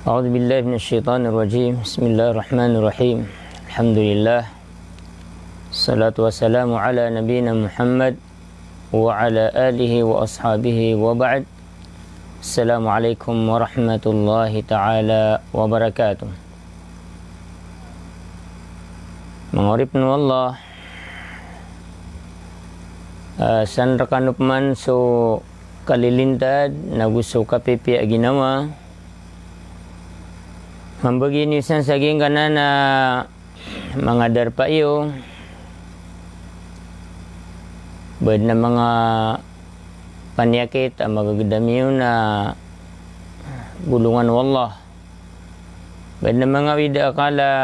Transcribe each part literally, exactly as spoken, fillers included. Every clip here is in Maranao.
أعوذ بالله من الشيطان الرجيم. بسم الله الرحمن الرحيم. الحمد لله. الصلاة والسلام على نبينا محمد وعلى آله وأصحابه وبعد. السلام عليكم ورحمة الله تعالى وبركاته. Manga oripen o Allah, ah, san rekano peman so kalilintad, nago so kapipiya a ginawa. Mambagi niyo san sa giyangkanan a manga darpa iyo, ba aden a manga paniyakit a magegedam iyo na golongan o Allah. Ba aden a manga awid a kala a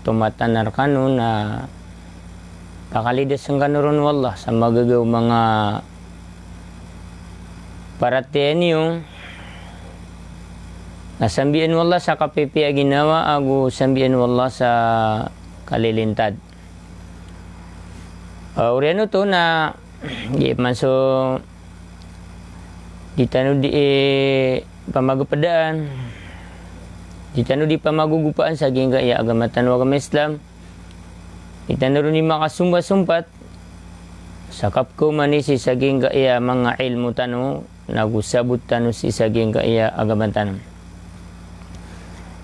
tomatan a rekano na pakalidasen kano ron o Allah sa magaga o manga paratiyaya niyo. Na sambian o Allah sa kapipiya a ginawa ago sambian o Allah sa kalilintad. Ah, oriyan oto na di man so di tano di, eh, pamagepedaan, di tano di pamagogopaan sa giyangkaya agama tano a agama Islam. Di tano ron di makasompat-sompat sa kapekaoma niyan sii sa giyangkaya manga ilmo tano, nago sabot tano sii sa giyangkaya agama tano.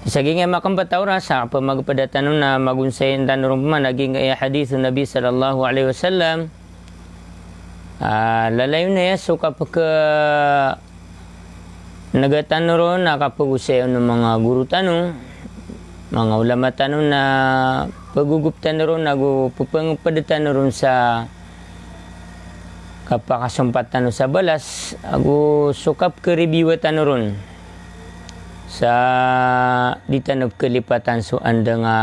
Sii sa giyangkaya makempat a oras, sa pamagepeda tano na magonsay tano ron peman a giyangkaya hadith o Nabi sallallahu alaihi wasallam. Ah, lalayon aya so kapeke- nega tano ron a kapegosayan o manga goro tano, manga olama tano na pegogop tano ron ago pepengeped tano ron sa kapakasompat tano sa balas, ago so kapekeribiwa tano ron sa di tano pekelipatan so andang a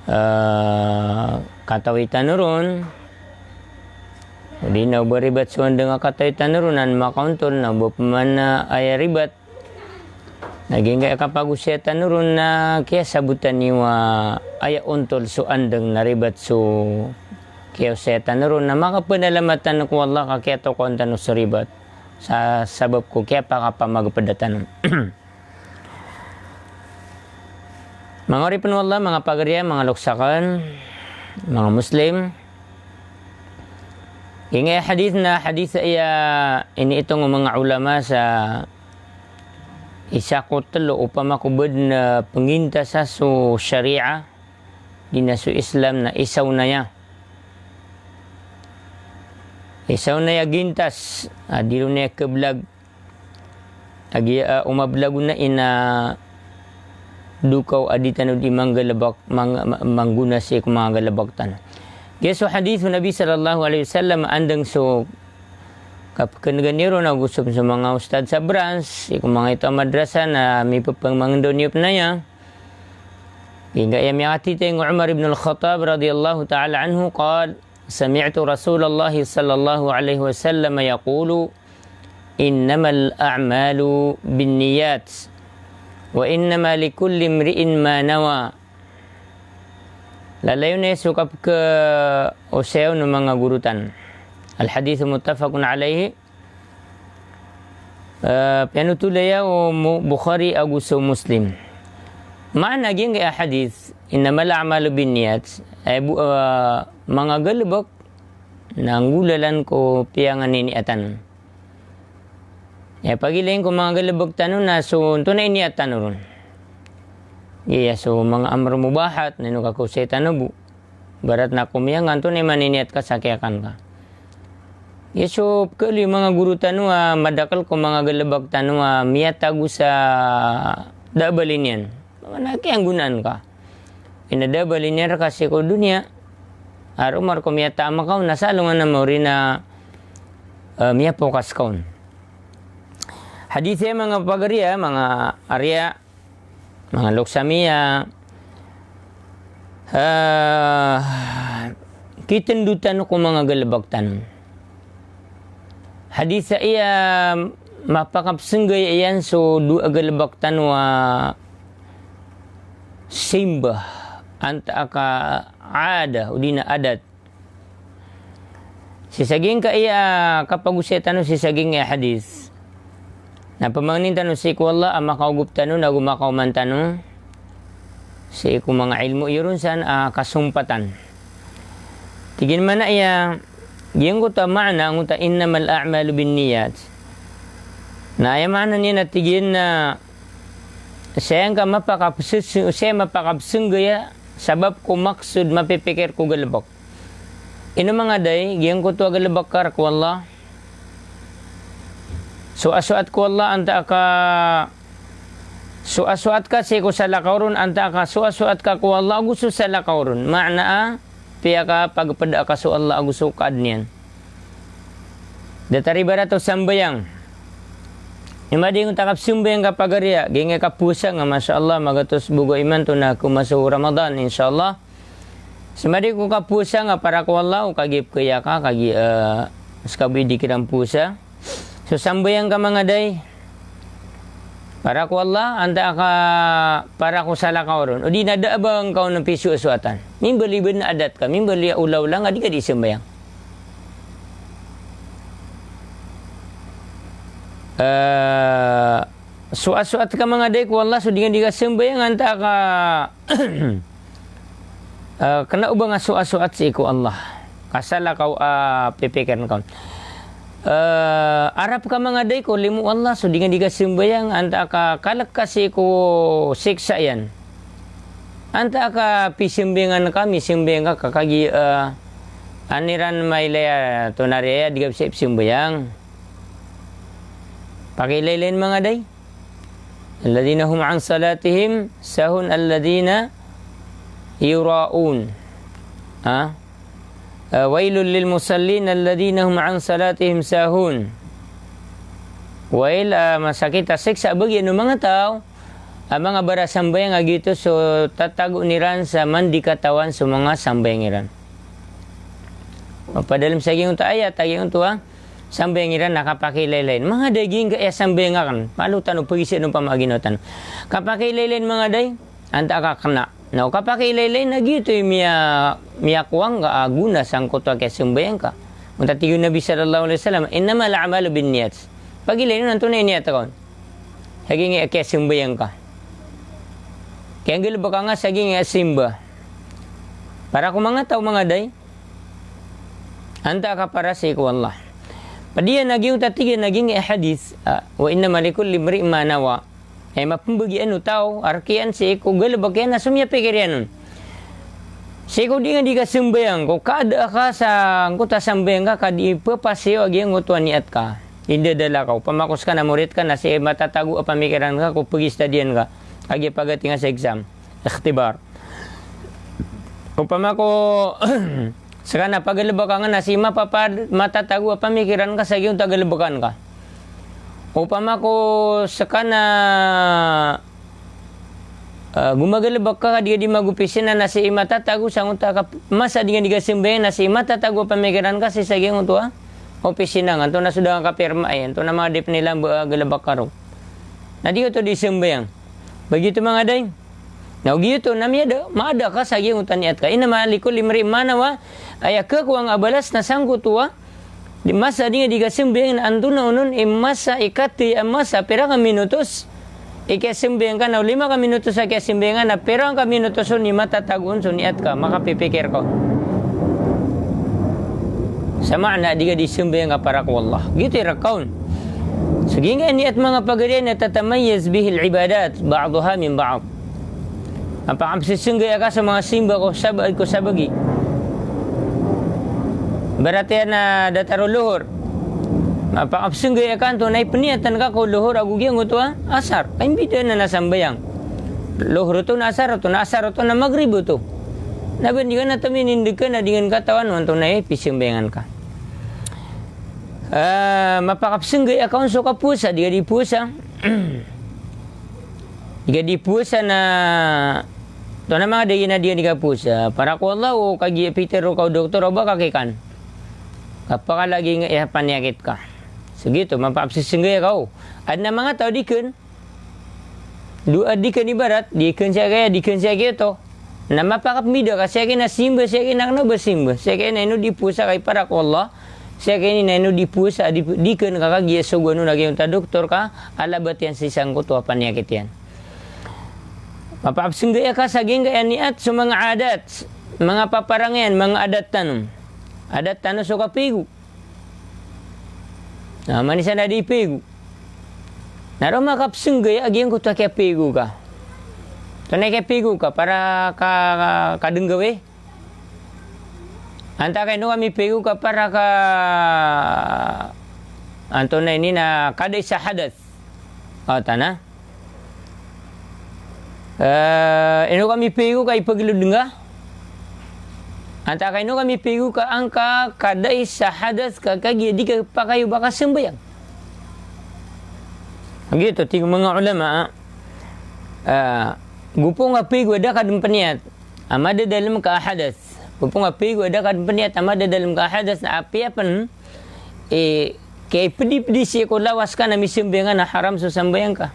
ah, katawi tano ron. Odi na o ba ribat so andang a katawi tano ron, an makaontol na o ba peman a aya ribat. Na giyangkaya kapagosaya tano ron na kiyasabotan iyo a aya ontol so andang na ribat so kiyaosaya tano ron na makapenalamat tano ko Allah ka kiyatokawan tano so ribat sa sabap ko kiyapakapamagepeda tano. Manga oripen o Allah, manga pagariya, manga lokes aken, manga Muslim. Giyangkaya hadith na hadith a iniitong o manga olama sa isa ko telo opama ko ba aden a pengintas a so sharia, di na so Islam na isaw na aya. Isaw na aya gintas, a di ron aya kebelag. Agiya, ah, o mabelag on na ina dokaw a di tano di manggalebek, mang-, ma-, manggona sii ko manga galebek tano. Giya so hadith o Nabi sallallahu alaihi wasallam, andang so kapekenegan iyo ron ago so, so manga ustadh sa branch, sii ko manga ito a madrasa na mipepeng mangendaw niyo pen aya. Giyangkaya miyakatiteng o Umar ibn al-Khattab radiyallahu ta'ala anhu, qal, sami'tu Rasulullah sallallahu alaihi wasallam yaqulu, "Innamal a'malu binniyat, wa innama likulli imri'in ma nawa." Lalayon aya so kapekeosaya on o manga goro tano. Al-hadith muttafaqun alaihi. Eh, piyanothol aya o Mu-, Bukhari ago so Muslim. Maana giyangkaya hadith, "Innamal a'malu binniyat." Aya bo, eh, manga galebek na nggolalan ko piyanganiniatan. Aya pagilayin ko manga galebek tano na so antonaa i niyat tano ron. Iya, so manga amr mubahat, na ino kakaosay tano bo. Ibarat na ko miyangan, antonaa i maniniyat ka sa kiyakan ka. Iya, so pekhaaloy o manga goro tano a madakel ko manga galebek tano a miyatago sa da a bali niyan. Manga na kiyanggonaan ka. Ina da a bali niyan reka sii ko doniya. Ar omar ko miyataam ka on na sa alongan a maori na, eh, miyapokas ka on. Hadith aya manga pagariya, manga ariya, manga lokes ami a, eh, kitendo tano ko manga galebek tano. Hadith aya mapakapsenggay iyan so dowa a galebek tano a simba, antaa ka aada, odi na adat. Sii sa giyangkaya kapagosaya tano sii sa giyangkaya hadith. Na pamangnin tano sii ko Allah a makaogop tano nago makaoman tano sii ko manga ilmo iron san a kasompatan. Tig iyan man a aya giyangkoto a maana angkoto a innamal a'malu binniyat. Na aya maana niyan na tig iyan na saya ngka mapakapseseng, saya mapakapsenggaya sabap ko maksod mapipikir ko galebek. Ino manga day, giyangkoto a galebek ka rk o Allah. Soasoat ko Allah antaa ka soasoat ka sii ko salakaw ron, antaa ka soasoat ka ko Allah ago so salakaw ron. Maana a piyakapagpeda ka so Allah ago so kaadn iyan. Datar ibarat o sambayang. Imanto a kapsambayang ka pagariya, giyangkai kapowasa nga, masha Allah, magatos bogo imanto na komaso o Ramadan, insha Allah. Imanto ko kapowasa nga para ko Allah, o kagiya pkaya ka, kagiya, eh, ska bo i di kiran powasa. So sambayang ka manga day para ko Allah, antaa ka para ko salakaw ron. O di na da a ba ngka on pisoasoatan. Mimbaloy bo na adat ka, mimbaloy a olaola nga di ka di sambayang. Eh, soasoat ka manga day ko Allah, so di nga di ka sambayang, antaa ka Eh, kena o ba nga soasoat sii ko Allah. Ka salakaw a pipikir ngka on. Eh, arap ka manga day ko limo o Allah, so di nga di ka sambayang, antaa ka kalek ka sii ko siksa iyan. Antaa ka pisambayangan ka, misambayang ka, ka kagiya, eh, an iran mailay a tonaa riya, di ka bisa pisambayang. Pakiilaylayin manga day. Alladhina hum an salatihim sahun, alladhina yura'un. Ha? Eh, wailul lil musallin, alladhina hum an salatihim sahun. Wail, eh, masakit a siksa bagi o manga taw a manga barasambayang a giyoto so tatago iran sa man di katawan so manga sambayang iran. Mapadalem sa giyangkoto a ayat, a giyangkoto a sambayang iran na kapakiilaylayin. Manga day giyangkaya sambayang akn. Malo tano pagisaan opama a ginawa tano. Kapakiilaylayin manga day, antaa ka kena. Na o kapakiilaylayin na giyoto i miya, miyakowa ngka a gona sangkoto a kiyasambayang ka. Onta tig o Nabi sallallahu alaihi wasallam, "Innamal a'malu binniyat." Pagilayin on antonaa i niyat ka on. Sa giyangkaya kiyasambayang ka. Kiyanggalebeka nga sa giyangkaya simba. Para ko manga taw manga day, antaa ka para sii ko Allah. Pd iyan a giyangkoto a tig iyan a giyangkaya hadith, ah, wa innama likulli imri'in ma nawa. Eh, mapembagian o taw a rk iyan sii ko galebek iyan a so miyapikir iyan on. Sii ko di nga di ka sambayang, ko kaada ka sangkoto a sambayang ka, ka di pepasiyo a giyangkoto a niyat ka. Indadala ka, opama ko ska na morit ka na sii matatago a pamikiran ka ko pagistadiyan ka, kagiya pagati nga sa exam, ikhtibar. Opama ko ska na pagalebeka nga na sii mapapad, matatago a pamikiran ka sa giyangkoto a galebekan ka. Opama ko ska na, ah, gomagalebek ka, ka di ka di magopisina na sii matatago sangkoto a ka, masa di nga di ka sambayang na sii matatago a pamikiran ka sii sa giyangkoto a opisina nga, antonaa so da nga kapirma iyan, antonaa manga di pn i lamba a galebek ka ron. Na di ka oto di sambayang. Ba giyoto manga day. Na o giyoto na miyada, maada ka sa giyangkoto a niyat ka. Innama likulli imri'in ma nawa, aya kakowa nga a balas na sangkoto a di masa di nga di ka sambayang na antonaa onon i masa i kati a masa pira ka minutos i kiyasambayang ka, na o lima ka minutos a kiyasambayang ka, na pira ka minutos on i matatago on so niyat ka, makapipikir ka on. Sa maana di ka di sambayang ka para ko Allah. Giyoto i rk ka on. So giyangkaya niyat manga pagari na tatamayyaz bihil ibadat ba'duha min ba'd. Mapakapsesenggaya ka sa manga simba ko sab-, ko sabagi. Ibarat iyan na datar o lohor. Mapakapsesenggaya ka antonaa i peniyatan ka ko lohor ago giyangkoto a asar. Ka imbida anan a sambayang. Lohor oto na asar oto, na asar oto na magrib oto. Na ba di ka na taminindeg ka na di nga katawan o antonaa i pisambayangan ka. Ah, mapakapsesenggaya ka on so kapowasa, di ka di powasa. Di ka di powasa na, antonaa manga day na di ka di kapowasa. Para ko Allah, o kagiya pitharo ka o doktor, o ba ka kikan. Kapakalagi nga iya paniyakit ka. So giyoto, mapakapsesenggaya ka o. Adn a manga taw di kn, dowa di kn ibarat, di kn sii kaya, di kn sii kaya oto. Na mapakapmbida ka sii kaya na simba, sii kaya na kna o ba simba. Sii kaya na ino di powasa ka i para ko Allah. Sii kini na ino di powasa, di, di kn ka kagiya sogoan on a giyangkoto a doktor ka a labat iyan sii sangkoto a paniyakit iyan. Mapapsnggaya ka sa giyangkaya niyat so manga adat, manga paparangayan, manga adat tano. Adat tano so kapaigo. Na, manisa na di paigo. Na roo makapsnggaya a giyangkoto a kiyapaigo ka. Antonaa i kiyapaigo ka, para ka, ka, kadnggawi. Antaa ka ino ka mipaigo ka para ka, antonaa ini na kadai sa hadas. O, tana. Eh, ino ka mipaigo ka ipaglod ngka. Antaa ka ino ka mipaigo ka angka kadai sa hadas ka kagiya di ka pakayo ba kasambayang. Giyoto tig o manga ulama, eh, go pn ka paigo a da ka dn pniyat a madadalm ka a hadas. Go pn ka paigo a da ka dn pniyat a madadalm ka a hadas na apiya pn, eh, kiyapdipdi sii ko lawas ka na misambayang ka na haram so sambayang ka.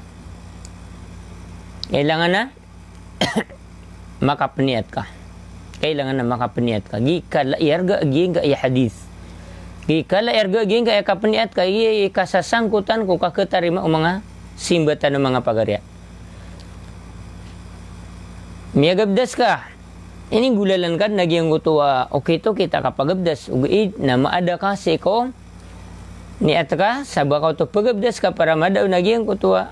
Kailangan na makapniyat ka. Kailangan na makapniyat ka. Gii kala i arga a giyangkaya hadis. Gii kala i arga a giyangkaya kapniyat ka, gii kasasangkotan ko kakhatarima o manga simba tano manga pagariya. Miyagabdas ka. Ininggolalan ka dn a giyangkoto a okit-okit a kapagabdas. Ogaid na maada ka sii ko niyat ka, sabap ka oto pagabdas ka para mada on a giyangkoto a,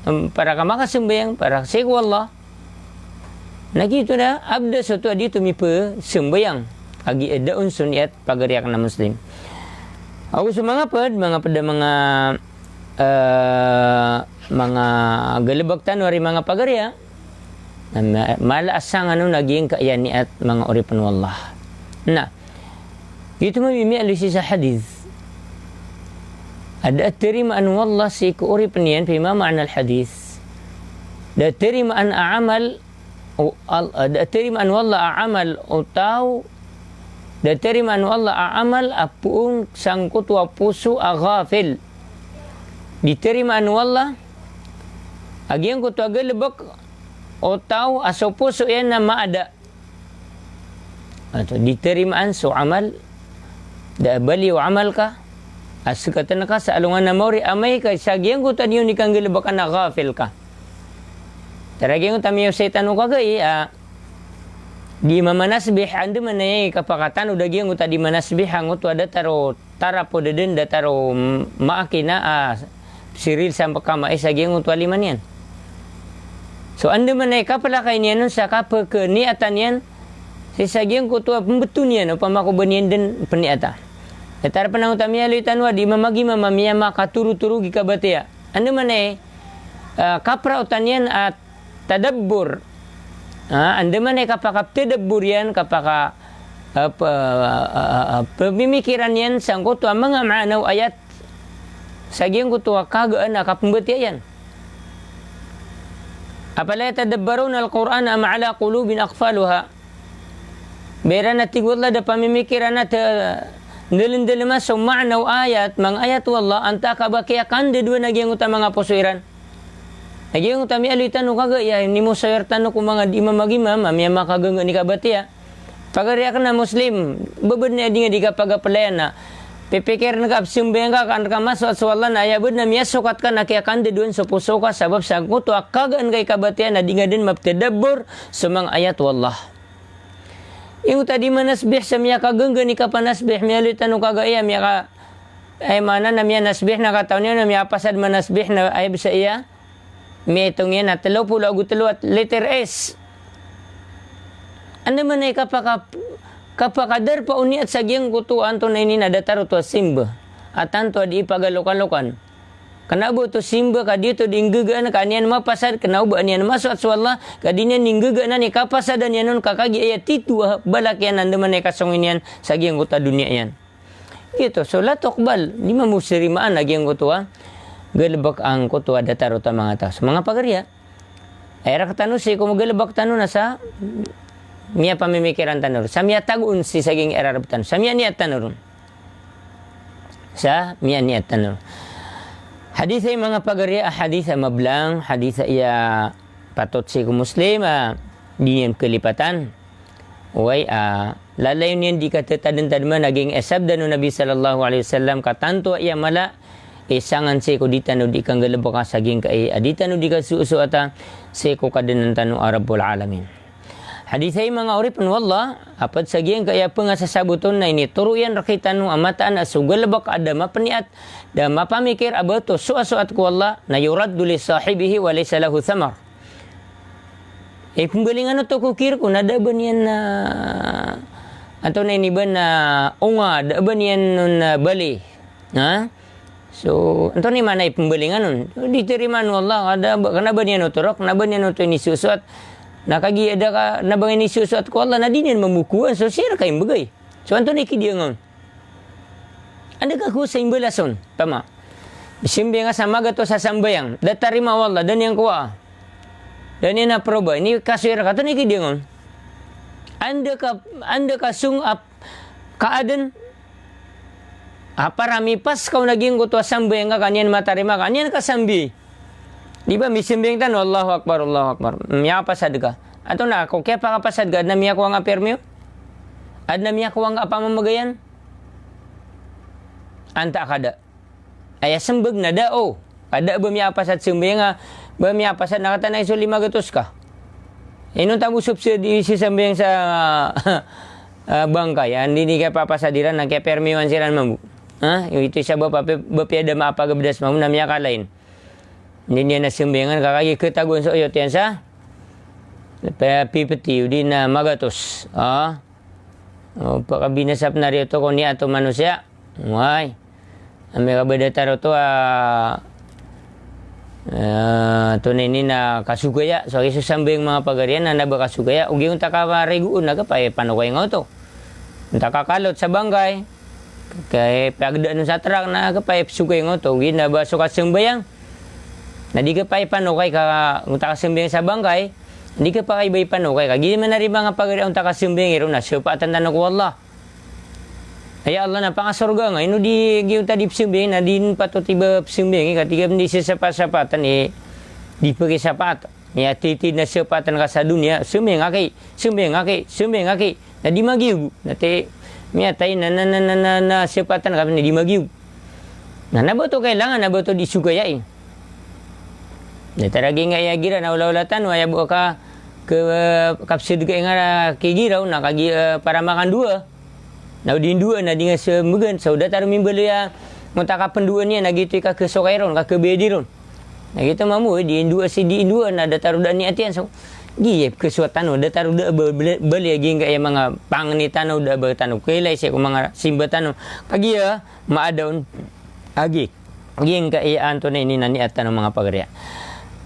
em, para ka makasambayang, para sii ko Allah. Na giyoto na abdas oto a di oto mipasambayang. Kagiya da on so niyat pagari akn a Muslim. Ago so manga pd, manga pd a manga, eh, manga galbk tano ari manga pagariya. Na ma-, mala a sangan on a giyangkaya niyat manga oripn o Allah. Na, giyoto mambo i miyaaloy sii sa hadis. A da a tarimaan o Allah sii ko oripn iyan, fi ma ma'na al-hadis. Da a tarimaan a amal, o al-, a da a tarimaan o Allah a amal o taw, da a tarimaan o Allah a amal a poon sangkoto a poso a ghafil. Di tarimaan o Allah a giyangkoto a galbk o taw a so poso iyan na maada. Anto, di tarimaan so amal, da a bali o amal ka, a sktn ka sa alongan a maori, amay ka sa giyangkoto a di on di kanggalbkan a ghafil ka. Tara giyangkoto a miyaosay tano kagai, a, di mamanasbih, andamanaya i kapakatanod a giyangkoto a di manasbih, angkoto a datar o tarap o dn, datar o maakina, a, siril sa pkamais a giyangkoto a lima niyan. So, andamanaya i kaplakay niyan on sa kapkhaniyatan iyan sii sa giyangkoto a pmbto niyan, opama ko ba niyan dn pniyata. Datar pn angkoto a miyaaloy tano a di mamagimam a miyamakatorotorog i kabatiya. Andamanaya i, a, kapraotan iyan a tadabbur. A, andamanaya i kapakaptadabbur iyan, kapaka, a, p-, a, a, a, pmimikiran iyan sangkoto a manga maana o ayat sa giyangkoto a kagaan a kapmbatiya iyan. Afala yatadabbaruna al-Qur'ana am ala qulubin aqfaluha. Ba iran a tig o Allah da pamimikiran a ta-, ndlndlma so maana o ayat, manga ayat o Allah, antaa ka ba kiyakandadwan a giyangkoto a manga poso iran. A giyangkoto a miyaaloy tano kagai a, inimosawer tano ko manga di mamagimam a miyamakagangga i kabatiya. Pagari akn a Muslim, ba bnar a di nga di kapagaplayan a pipikirn ka a pzambayang ka, ka an ka masoat so Allah na aya bnar a miyasokat ka na kiyakandadwan so poso ka sabap sangkoto a kagaan ka i kabatiya na di nga dn maptadabbur so manga ayat o Allah. Giyangkoto a di manasbih sa miyakagangga i kapanasbih, miyaaloy tano kagai a miyaka, aya maana na miyanasbih na katawan iyo na miyapasad manasbih na aya bs a iya, miyaitong iyan a tlo polo ago tlo a letter S. Andamanaya i kapaka-, kapakadarpa o niyat sa giyangkoto a antonaa ini na datar oto a simba a tanto a di ipagalokalokan. Kna o ba oto simba ka di oto di nggagaan ka an iyan mapasad, kna o ba an iyan masoat so Allah, ka di niyan di nggagaan i kapasadan iyan on ka kagiya aya tito a balak iyan, andamanaya i kasong iyan sa giyangkoto a doniya iyan. Giyoto, so la tuqbal, di mambo tarimaan a giyangkoto a galbk angkoto a datar oto a manga taw. So manga pagariya, aya raktano sii ko magalbk tano na sa miyapamimikiran tano ron, sa miyatago on sii sa giyangkaya rarb tano, sa miyaniyat tano ron. Sa miyaniyat tano ron. Hadis aya manga pagariya a hadis a mablang, hadis aya patot sii ko Muslim a di niyan kalipatan. Oway, a, Lalayon iyan di katatadmtadman a giyangkai a sabda o Nabi sallallahu alaihi wasallam ka tanto a aya mala i sangan sii ko di tano di kanggalbka sa giyangkai a di tano di kasoasoata sii ko Kadnan tano a Rabbul Alamin. Hadith aya manga oripn o Allah, a pd sa giyangkai a pngasasabot on na initoro iyan rktano a mataan a so galbk a da mapniyat, da mapamikir a ba oto soasoat ko Allah, na yuraddu li sahibihi wa laysa lahu thamar. Ipmbalingan oto ko kir ko na da a ba niyan na, antonaa ini ba na onga, da a ba niyan on na bali. Ha? So, antonaa i maana ipmbalingan on? Di tarimaan o Allah, ka da a ba, kna ba niyan oto rk, kna ba niyan oto inisosoat. Na kagiya da ka, kna ba inisosoat ko Allah, na di niyan mamokowan, so sii rka imbgay. So, antonaa i kidiyangan on? Anda ka ko sa imbalas on, pama. Sambayang ka sa magatos a sambayang. Da tarima o Allah, da niyan kowaa. Da niyan approba. Ini kasoy rka, antonaa i kidiyangan on? Anda ka, anda ka song ap, kaadn. A para mipas ka on a giyangkoto a sambayang ka, ka niyan matarima, ka niyan kasambi. Di ba, misambayang tano, Allahu Akbar, Allahu Akbar. Miyapasad ka. Antonaa ko kiyapakapasad ka, adn a miyakowa ngka a permi on? Adn a miyakowa ngka a pamamagayan? Antaa ka da. Aya smbag na da, o. Ka da a ba miyapasad sambayang a, ba miyapasad na katanay so lima gatos ka. Inonta bo so psd i sambayang sa, ah, bangkay, a, di, di kiyapapasad iran, na kiyapermiwan siran mambo. Ha? Ito i sabap a pe, ba piyada maapagabdas mambo na miyakalain. Di niyan na sambayangan ka kagiya katagoan so oyot iyan sa, pe, pipti, o di na magatos. Ah. O, pakabinasa pn a riyoto ko niyat o manosiya. Way. Amay ka ba datar oto a, ah, antonaa ini na kasogaya. So, agi so sambayang manga pagari iyan na, na ba kasogaya. Ogaid onta ka rigoon na kapay panokay nga oto. Onta ka kalot sa bangkay. Kay pagdaan sa trak na kapay sogaya nga oto. Ogaid na ba so kasambayang. Na di kapay panokay ka, onta ka sambayang sa bangkay. Di kapay ba ipanokay ka. Giya manarima nga pagari onta ka sambayang iron na sapaatan tano ko Allah. Aya Allah na pangasorga nga, ino di giya onta di psambayang, na di patot i ba psambayang, ka tig a di sasapasapaatan, eh, di pakisapaat. Aya titid na sapaatan ka sa doniya, sambayang aki, sambayang aki, sambayang aki. Na di magiyog, na ti, miyatay na, na, na, na, na, na sapaatan ka, na di magiyog. Na, na ba oto kailangan, na ba oto di sogayai. Na taragi nga aya gira na olaola tano, aya bo ka, ke, kapsd ka nga kigiraw, na kagi, eh, para makandoa. Na o di ndoa na di nga smbgan, so datar o mimbaloy a, onta ka pndoa niyan, na giyoto i kakhasoka iron, kakhabayad iron. Na giyoto mambo, di ndoa si di ndoa, na datar o da niyat iyan, so, giya pkhasowa tano, datar o da ba, ba, bali a giyangkaya manga pangni tano, da ba tano kailay sii ko manga simba tano. Kagiya, maada on, agi. Giyangkaya antonaa ini na niyat tano manga pagari a.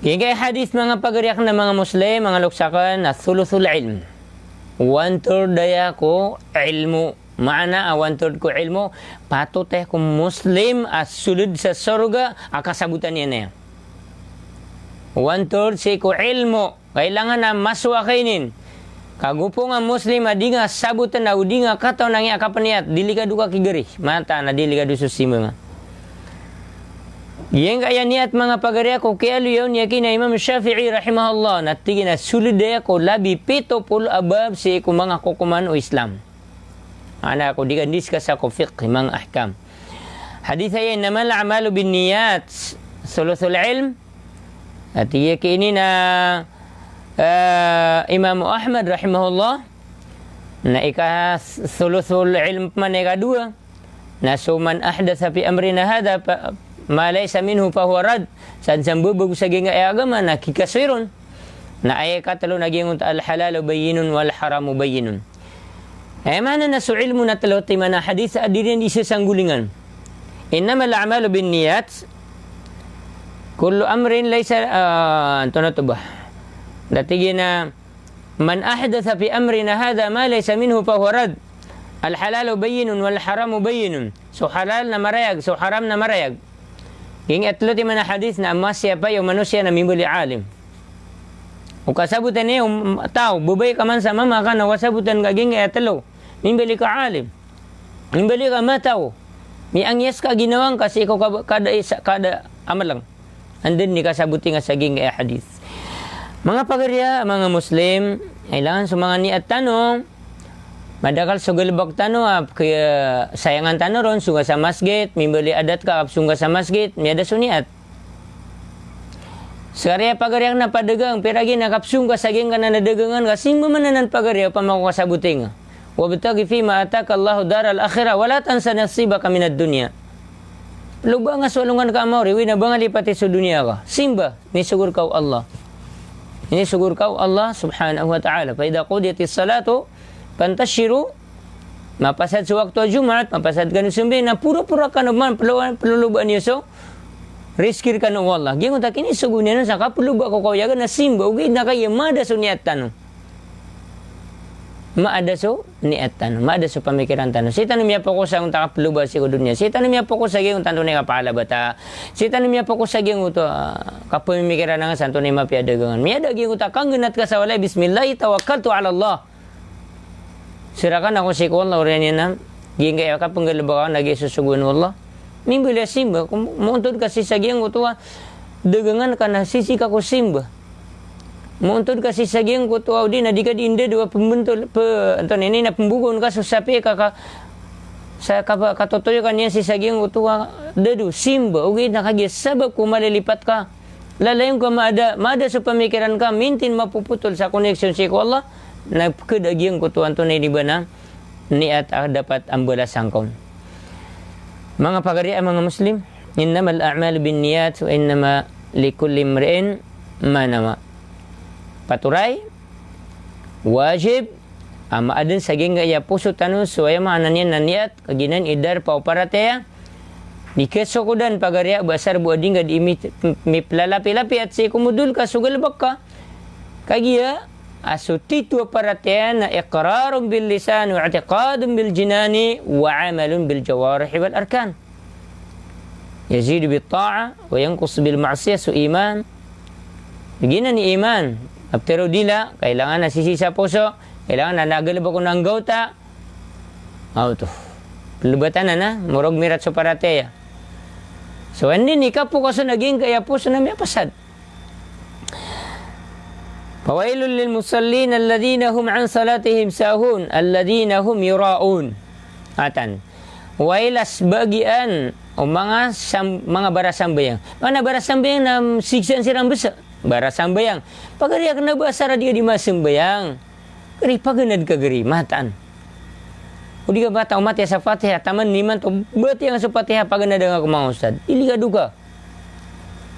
Giyangkaya hadith manga pagari akn na manga Muslim, manga loks akn, na thuluthul ilm. One third aya ko ilmo. Maana a one third ko ilmo, patot aya ko Muslim a soled sa sorga a kasabotan iyan aya. One third sii ko ilmo. Kailangan a masowa ka inin. Ka gopo nga Muslim a di nga sabotan a o di nga katawan a giya kapniyat, delikado ka kigari. Mataan a delikado so simba nga. Giyangkaya niyat manga pagari a ko kiyaaloya on i aki na Imam Shafi'i rahimahullah, na tig iyan a soled aya ko labi pito polo a bab sii ko manga kokoman o Islam. Ana ko di ka discuss ko fiqh, manga ahkam. Hadith aya, "Innamal a'malu binniyat, thuluthul ilm." Ati iya ki ini na, eh, Imam Ahmad rahimahullah. Na ika thuluthul ilm pman ika dowa. Na so man ahdatha fi amrina hadha fa, ma laysa minhu fahuwa radd. San sambabago sa giyangkaya agama na kikasoy ron. Na aya ikatlo na giyangkoto a al-halalu bayyinun wal-haramu bayyinun. Aya maana na so ilmo na tlo, timan a hadith a di rin di sasanggolingan. Innamal a'malu binniyat. Kullu amrin laysa, ah, antonaa oto ba? Da tig iyan a, "Man ahdatha fi amrina hadha ma laysa minhu fahuwa radd." Al-halalu bayyinun wal-haramu bayyinun. So halal na marayag, so haram na marayag. Giyangkai a tlo timan a hadith na masiyapa iyo manosiya na mimbaloy a alim. O kasabotan iyo, um, taw, babay ka man sa mama ka na o kasabotan ka giyangkai a tlo. Mimbaloy ka alim. Mimbaloy ka mataw. Miyangiyas ka ginawa ngka sii ko ka, kada isa, kada a mlng. Anda ini kasaboti nga sa giyangkai a hadith. Manga pagari a, manga Muslim, kailangan so manga niyat tano, Madakl so galbk tano a, kaya sayangan tano ron, songga sa masgit, mimbaloy a adat ka a kapsongga sa masgit, miyada so niyat. Skaniyan pagari akn a padagang, pira giya na kapsongga sa giyangkanan a dagangan ka, simba man anan pagari, opama ko kasaboting. Wabtaghi fima ataka Allahu daral akhirah, wala tansa nasibaka minad dunya. Ploba nga so alongan ka a maori, oway na ba nga lipati so doniya ka. Simba, inisogo rka o Allah. Inisogo rka o Allah subhanahu wa ta'ala. Fa idha qudiyatis salatu fantashiru. Mapasad so wakto a Jumaat, mapasad kano sambayang, na poro-poro kano man, plo-, plolobaan iyo so rizki rkano o Allah. Giyangkoto a kinisogo niyan sa kaploba ko kawiyagan na simba, ogaid na kagiya maada so niyat tano. Maada so niyat tano, maada so pamikiran tano. Sii tano miyapokus sa giyangkoto a kaploba sii ko doniya. Sii tano miyapokus sa giyangkoto a antonaa i kapakaalabata. Sii tano miyapokus sa giyangkoto a, ah, kapamikiran angka sa antonaa i mapiya a dagangan. Miyada giyangkoto a kanggnat ka sa walay, bismillahi tawakkaltu ala Allah. Serakan ako sii ko Allah, oriyan iyan a giyangkaya kapnggalbk akn a giya sosogoan o Allah. Mimbaloy a simba, ko moontod ka sii sa giyangkoto a dagangan ka na sisii ka ko simba. Moontod ka sii sa giyangkoto a, odi na di ka di ndado a pmbntol, pe-, antonaa ini, na pmbogoon ka so sapi ka, ka, sa ka-, katotoyokan iyan sii sa giyangkoto a dado, simba, ogaid na kagiya sabap ko malilipat ka. Lalayon ka, maada, maada so pamikiran ka, mintin mapopotol sa koneksyon sii ko Allah, na pkada giyangkoto a antonaa ini ba na niyat a dapat a mbalasan ka on. Manga pagari a manga Muslim, innamal a'malu binniyat wa innama likulli imri'in ma nawa. Patoray, wajib a maadn sa giyangkaya poso tano so, aya maana niyan na niyat, kagiya nan i darpa o paratiyaya, di kasokodan pagari a ba asar bo a di ngka di mi-, miplalapi-lapiat sii ko modol ka so galbk ka. Kagiya a so tito a paratiyaya na iqrarun bil lisan wa i'tiqadun bil jinani wa amalun bil jawarihi wal arkan. Yazidu bit ta'ah wa yanqusu bil ma'siyah, so iman. Giyanan i iman. Kaptero dila, kailangan na sisii sa poso, kailangan na nagalbk on a anggawta. Aw to. Plobatan anan a, morog mirat so paratiyaya. So, anda i kapokasan a giyangkaya poso na miyapasad. Fawailul lil musallin alladhina hum an salatihim sahun, alladhina hum yura'un. Atan. Wail a sbagian o manga sam-, manga barasambayang. Manga barasambayang na siksaan siran bes a barasambayang. Pagari akn a ba asar a di ka di masambayang. Gari, paganad ka gari, mataan. O di ka ba ta o matiya sa Fatiha, taman imanto, batiya ngka so Fatiha, paganad angka ko manga ustad. Di ligado ka.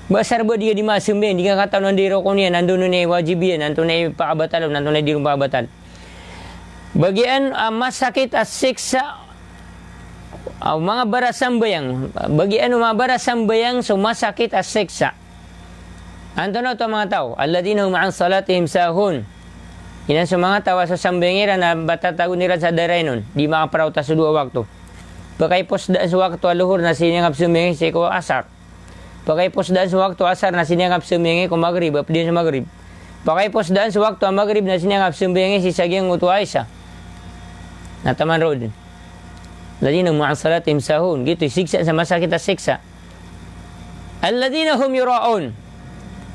Ba asar ba di ka di masambayang, di ngka katawan o anda i rokon iyan, antonaa i wajib iyan, antonaa i pakabatal on, antonaa i di ron pakabatal. Bagian, ah, masakit a siksa, ah, manga barasambayang. Bagian o manga barasambayang so masakit a siksa. Antonaa oto a manga taw? Alladhina hum an salatihim sahun. Giyanan so manga taw a so sambayang iran na ba tatagoon iran sa darainon. Di makaparauta so dowa wakto. Pakaipos daan so wakto a lohor na sii niyan kapsambayang sii ko asar. Pakaipos daan so wakto a asar na sii niyan kapsambayang ko magrib, a pd iyan so magrib. Pakaipos daan so wakto a magrib na sii niyan kapsambayang sii sa giyangkoto a isa. Na taman roo dn. Alladhina hum an salatihim sahun. Giyoto i siksa sa masakit a siksa. Alladhina hum yura'un.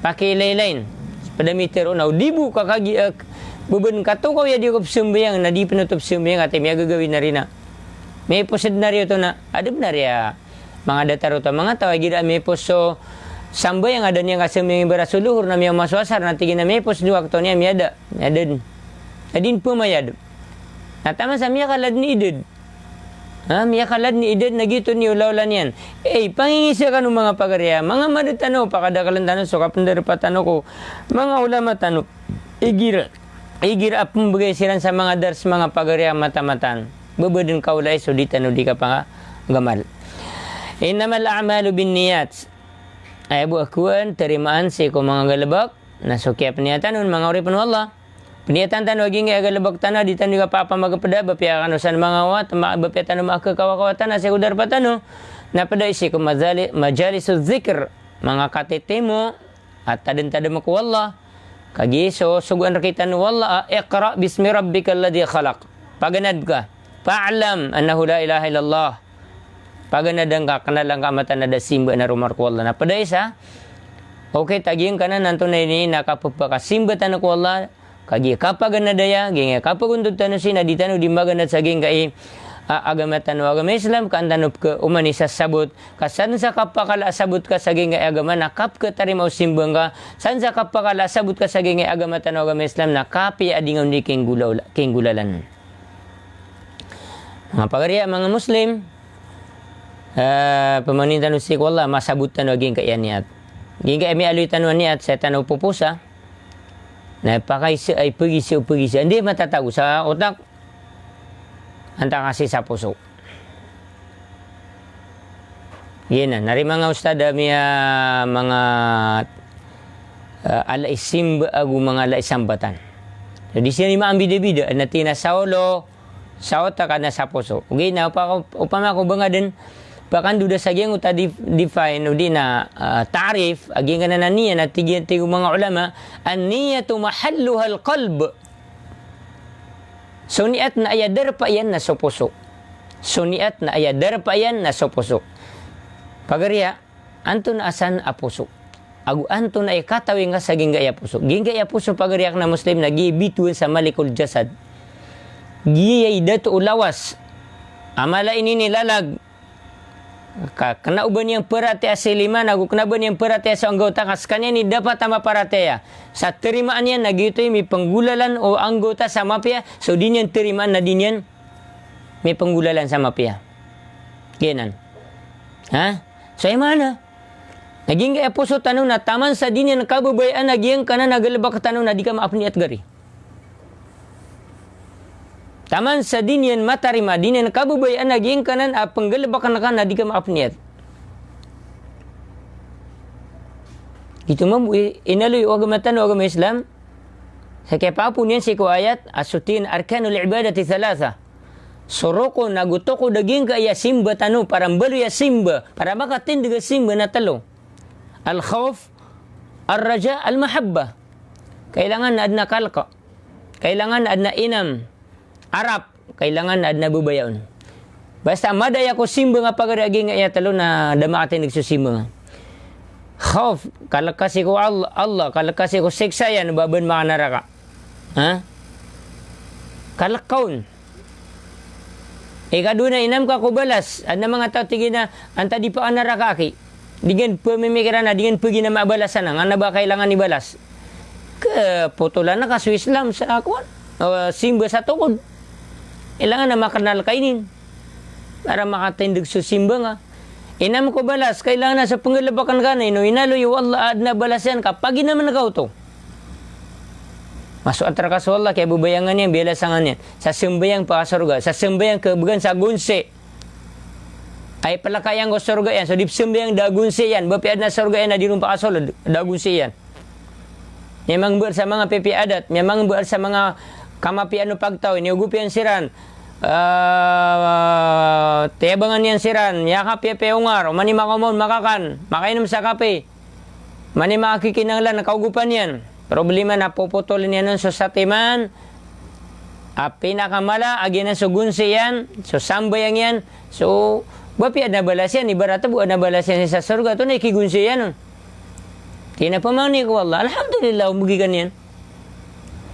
Pakiilaylayin. Pd a mitharo na o di bo ka kagiya, eh, ba bn katokawi a di ko psambayang, na di pn oto psambayang, ati miyagagawii na rin a. Miyaipos dn a riyo oto na, adn a riya. Manga datar oto a manga taw a igira miyaipos so sambayang a da niyan kasambayang ibarat so lohor na miyaoma so asar na tig iyan a miyaipos dn wakto niyan, miyada. Miyada dn. A di pmayad. Na taman sa miyakala dn i idad. Ha, miyakala dn i idad na giyoto i olaola niyan. Ey, pangingisa kano manga pagari a, manga mada tano, pakadakln tano so kapndarpa tano ko manga ulama tano. Igira, igira a pmbgay siran sa manga dars, manga pagari a mata-mataan. Ba ba dn kaolai so di tano di kapangagamal. Innamal a'malu binniyat. Aya bo a kowan, tarimaan sii ko manga galbk, na so kiyapniyatan on, manga oripn o Allah. Pniyatan tano a giyangkaya galbk tano a di tano di kapapamagpda, ba piya kano san mangawat, ma-, ba piya tano makakawakawatan a sii ko darpa tano. Na pd a sii ko majali-, majalisu dhikr, manga katitimo a tadmtadm ko Allah. Kagiya so sogoan rktano o Allah a, "Iqra bismi rabbikal ladhi khalaq." Paganad ka. Fa'lam annahu la ilaha illallah. Paganad angka, knal angka a mataan a da simba na roo man ko Allah. Na pd a isa, okay, tig iyan ka na antonaa ini na kapphakasimba tano ko Allah, Kagiya kapaganad aya, giyangkaya kapagontod tano sii na di tano di maganad sa giyangkai a agama tano a agama Islam, ka an tano pkhaomani sa sabot, ka san sa kapakala a sabot ka sa giyangkai a agama na kapkhatarima o simba ngka, san sa kapakala a sabot ka sa giyangkai a agama tano a agama Islam na kapiya a di ngka on di kinggolawla-, kinggolalan. Manga pagari a manga Muslim, eh, pamangnin tano sii ko Allah, masabot tano a giyangkai a niyat. Giyangkai a miyaaloy tano a niyat, sa tano poposa, na pakaisa ay pagisa o pagisa. Anda matatago sa otak, antaa ka sii sa poso. Giyanan, na ri manga ustad a miya manga, eh, ala i simba ago manga ala i sambatan. So, di siran i maambidabida, na tig iyan a sa olo, sa otak, aden a sa poso. Ogaid na opa-, opama ko ba nga den, pakandoda sa giyangkoto a def-, define, odi na, ah, ta'rif, a giyangkanan a niyat na tig iyan, tig o manga ulama, "An-niyatu mahalluhal qalb." So niyat na aya darpa iyan na so poso. So niyat na aya darpa iyan na so poso. Pagari a, antonaa san a poso? Ago antonaa i katawi ngka sa giyangkai a poso? Giyangkai a poso, pagari akn a Muslim, na giya i bitowan sa malikul jasad. Giya i dato o lawas. A mala ini i lalag. Ka kna o ba niyan paratiyaya si lima, ago kna o ba niyan paratiyaya so anggawta, ka skaniyan i dapat a maparatiyaya. Sa tarimaan iyan na giyoto i mipnggolalan o anggawta sa mapiya, so di niyan tarimaan na di niyan mipnggolalan sa mapiya. Giyanan. Ha? So aya maana na giyangkai a poso tano na taman sa di niyan kababayaan a giyangkanan a galbk tano na di ka maapn i atgari. Taman sa di niyan matarima, di niyan kababayaan a giyangkanan a pnggalbkn ka na di ka maapn i at. Giyoto mambo i inaloy o agama tano a agama Islam. Sa kiyapaapo niyan sii ko ayat a so tig iyan a arkanul ibadati thalatha. So rokon ago tokod a giyangkai a simba tano, para mbaloy a simba, para makatindg a simba na tlo. Al-khawf, ar-raja, al-mahabbah. Kailangan na adn a kalk. Kailangan na adn a inam. Arap. Kailangan na adn a babaya on. Basta madaya ko simba nga, pagari, a giyangkai a tlo na da makatindg so simba nga. Khawf, kalk ka sii ko All-, Allah, kalk ka sii ko siksa iyan, o ba bn makanaraka. Ha? Kalk ka on. Ikadowa na inam ka ko balas. Adn a manga taw tig iyan a, antaa di pakanaraka aki. Di ngka pmimikiran a, di ngka pagina mabalasan a, nga na ba kailangan i balas. Kapotolan ka so Islam sa kowan. O, simba sa tokod. Kailangan na maknal ka inin. Para makatindg so simba nga. Inam ko balas, kailangan na so pnggalbkn ka na ino inaloy o Allah a adn a balas iyan ka paginaman ka oto. Masoat rka so Allah, kiyababayaan ka niyan, biyalasan ka niyan. Sa sambayang pakasorga, sa sambayang kabgan sa gonsi. Ay plka iyan ko sorga iyan, so di psambayang da a gonsi iyan, ba piya adn a sorga iyan a di ron pakasold, da a gonsi iyan. Miyamangmbal sa manga pipiya adat, miyamangmbal sa manga kamapiyaan o pagtaw, iniyogopiyan siran, ah, tiyabangan iyan siran, miyakapiyapiya ongar, oman i makaoma on makakan, makainom sa kape. Oman i makakikinanglan a kaogopan iyan. Problema na popotoln iyan on so satiman a pinakamala a giyanan so gonsi iyan, so sambayang iyan, so ba piya adn a balas iyan, ibarat bo adn a balas iyan sa sorga, oto na ikigonsi iyan on. Tig iyan a pamangni ko Allah, alhamdulillah, ombgi ka niyan.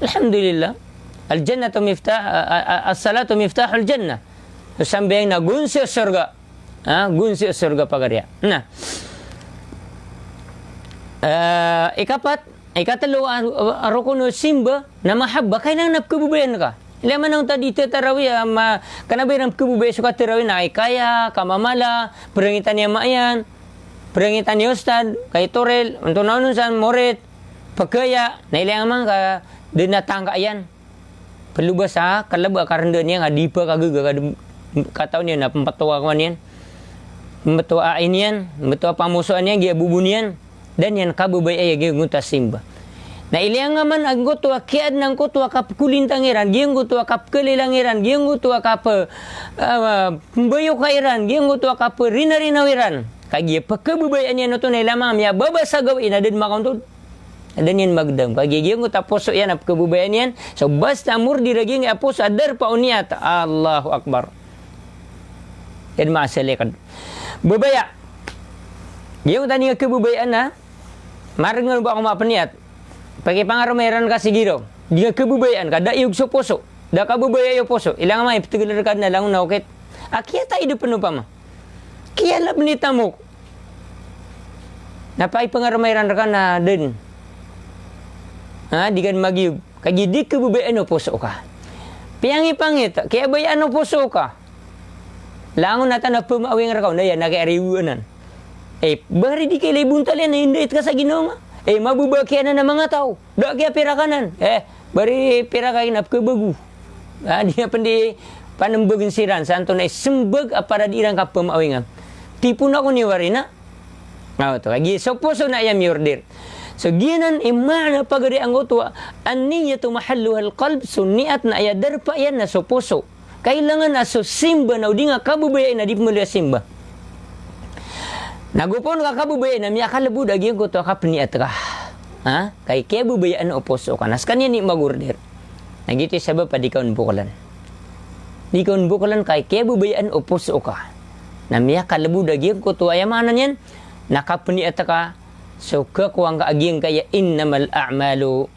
Alhamdulillah. Al-jannatu miftah, a, a, a, as-salatu miftahul jannah. So sambayang na gonsi o sorga. Ha, gonsi o sorga, pagari a. Na, eh, ikapat, ikatlo a, a, a rokon o simba na mahabba, kailangan na pkhababayaan ka. Ilay man a onta di tatarawih, a, ma-, kna ba iran pkhababaya so katarawi na aya kaya, kamamala, prangitan i ama iyan, prangitan i ustad, kay Torel, onto na onon san, morit, pkaya, na ilay nga man ka, dn a tangka iyan. Ploba sa kalb a karndaan iyan a di pkhagaga ka dn, kataw niyan na pmbtowa a kowan iyan. Pmbtowa a ain iyan, pmbtowa a pamosoan iyan, giya bobo niyan. Da niyan kababayai a giyangkoto a simba. Na ilay nga man angkoto a kiyaadn angkoto a kapkolintang iran, giyangkoto a kapkalilang iran, giyangkoto a kap, ah, pmbayoka iran, giyangkoto a kaprinarinaw iran. Kagiya pkhababayaan iyan oto na ilay nga miyababa sa gawii na da dn makaontod. Da niyan magdam. Kagiya giyangkoto a poso iyan a pkhababayaan iyan. So basta mordi raging a poso a darpa o niyat. Allahu Akbar. Iyan maasal iyan. Babaya. Giyangkoto a niyan khababayaan na marngan o ba ako mapniyat. Pakipangaroma iran ka si giraw. Di nga kababayaan ka, da iyog so poso. Da kababaya iyo poso. Ilang amay, ptgl rka na langon a okit. A kiyataid pn opama. Kiyalab ni tamok. Na pay pngarmay ran rka na dn. Ha, di ka dn magiyog. Kagiya di kababayaan o poso ka. Piyangipangit, kiyabayaan o poso ka. Langon a tano a pmaawing rka on, aya na kiyariwaan anan. Eh, bari di kailay bontal iyan, na indait ka sa ginawa nga. Eh, mababa kiyanan a manga taw. Da kiyapira ka nan. Eh, bari pira ka iyan a pkabago. Ah, di na pn di panmbgn siran sa antonaa i smbag a para di iran kapmaawingan. Tipon ako ni wari na. Ah, oto, kagiya so poso na aya miyorder. So giyanan i maana pagari angkoto a, an-niyatu mahalluhal qalb, so niyat na aya darpa iyan na so poso. Kailangan a so simba na o di nga kababayai na di pmaloy a simba. Na go pn ka kababayai na miyakalbod a giyangkoto a kapniyat ka. Ha? Kay kiyababayaan o poso ka. Na skaniyan i mag-order. Na giyoto i sabap a di ka on boklan. Di ka on boklan kay kiyababayaan o poso ka. Na miyakalbod a giyangkoto a aya maana niyan na kapniyat ka. So kakowa ngka a giyangkaya innamal a'malu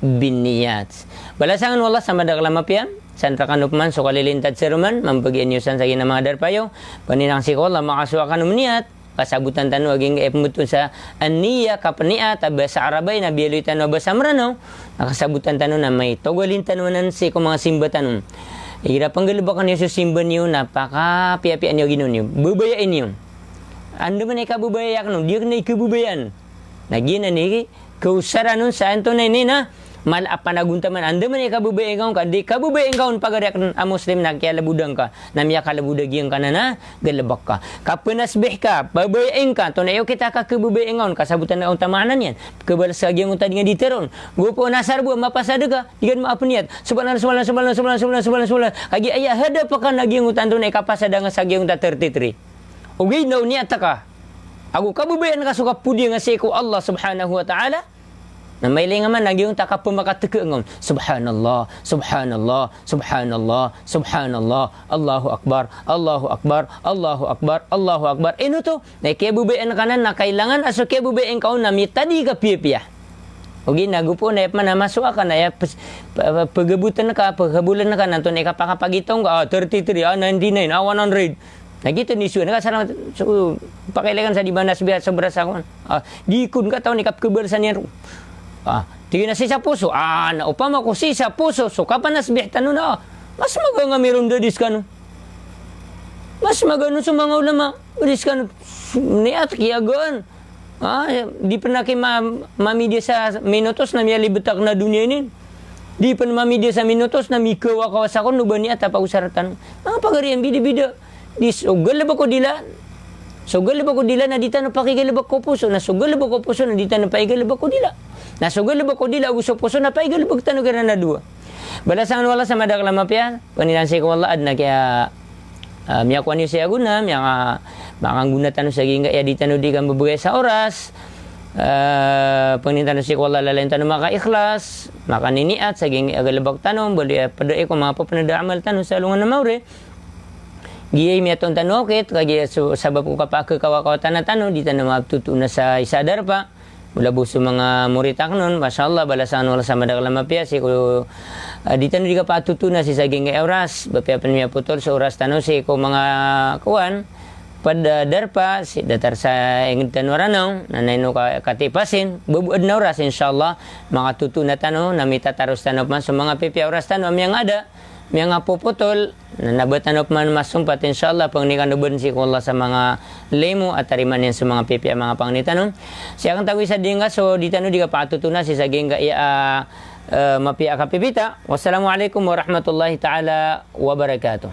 binniyat. Balasan kano o Allah sa madakl a mapiya, san rkano pman so kalilintad sa roman, mambagian iyo san sa giya manga darpa iyo, pangninang sii ko Allah, makasowa kano mniyat, kasabotan tano a giyangkaya pmbtowan sa an-niyya, kapniyat, a basa Arab a ina biyaloy tano a basa Mranaw, na kasabotan tano na maitogalin tano anan sii ko manga simba tano. Igira pnggalbkn iyo so simba niyo na pakapiyapiya niyo a ginawa niyo. Babayai niyo. Andamanaya i kababayai akn on, di akn i kababayaan. Na giyanan i kaosaran on sa antonaa ini na mala a panagontaman. Andamanaya i kababayai ngka on ka di kababayai ngka on pagari akn a Muslim na kiyalbodan ka. Na miyakalbod a giyangkanan a galbk ka. Kapnasbih ka, babayai ngka, antonaa i okit a kakababayai ngka on, kasabotan ngka on ta maana niyan. Kabals ka giyangkoto a di nga di tharoon. Go pn a sarbo a mapasad ka, di ka dn maapniyat. Subhanallah, subhanallah, subhanallah. Kagiya aya hadap ka na giyangkoto a antonaa i kapasad nga sa giyangkoto a thirty-three. Ogaid na o niyat ka. Ago kababayaan ka so kapodiya nga sii ko Allah subhanahu wa ta'ala. Na mailay nga man a giyangkoto a kapmakatk ngka on. Subhanallah, subhanallah, subhanallah, subhanallah. Allahu akbar, Allahu akbar, Allahu akbar, Allahu akbar. Ino oto? Na kiyababayaan ka nan na kailangan a so kiyababayai ngka on na mitadi ka piyapiya. Ogaid na go pn a aya pman a masowa ka na aya pes-, p-, p-, pgabotn ka, pghabolan ka na antonaa i kapakapagitaw ngka, ah, thirty-three, ah, ninety-nine, ah, one hundred. Na giyoto i nisowa, na kasalamat, so, pakailangan sa di ba nasbih sobra sa kowan. Ah, di kon katawan i kapkhabalsan iyan roo. Ah, tig iyan a sii sa poso. Ah, na opama ko sii sa poso so kapanasbih tano na, ah, mas maga nga mironda di skano. Mas maga no so manga ulama di skano. Niyat kiyagaan. Ah, di pn aki ma-, mamidiya sa minutos na miyalibet akn a doniya ini. Di pn mamidiya sa minutos na mikawakawa sa kon o ba niyat a pagosaratan. Manga pagari a bidabida. Di so galbk o dila. So galbk o dila na di tano pakigalbk ko poso. Na so galbk o poso na di tano pakigalbk o dila. Na so galbk o dila ago so poso na pakigalbk tano kiran a dowa. Balasan o Allah sa madakl a mapiya, pangninang sii ko Allah, adn a kiya, ah, miyakowa niyo saya gona, miyaka-, makanggona tano sa giyangkaya di tano di kambebegay sa oras, ah, pangninang tano sii ko Allah, lalayon tano makaikhlas, makaniniyat sa giyangkaya galbk tano, baloy a pd a iko mapapnada amal tano sa alongan a maori. Giyai miyatoon tano okit, kagiya so sabap ko kapakakawakawa tano, di tano maptotoona sa isa a darpa. Mala bo so manga morit akn on, masha Allah, balasan o Allah sa madakl a mapiya sii ko, ah, di tano di kapatotona sii sa giyangkaya oras, ba apiya pn miyapotol so oras tano sii ko manga kowan, pd a darpa, sii datar sa ingd tano a Ranaw, na ino ka, katipasin, ba bo adn a oras, insha Allah, makatotona tano, na mitataros tano pman so manga pipiya oras tano a miyangaada, miyangapopotol, na ba tano pman masompat, insha Allah, pangni kano bn sii ko Allah sa manga limo a tarimaan iyan so manga pipiya a manga pangni tano. Sii akn tago isa dingka so di tano di kapatotona sii sa giyangkaya, ah, eh, mapiya a kapipita. Wassalamu alaikum warahmatullahi ta'ala wabarakatuh.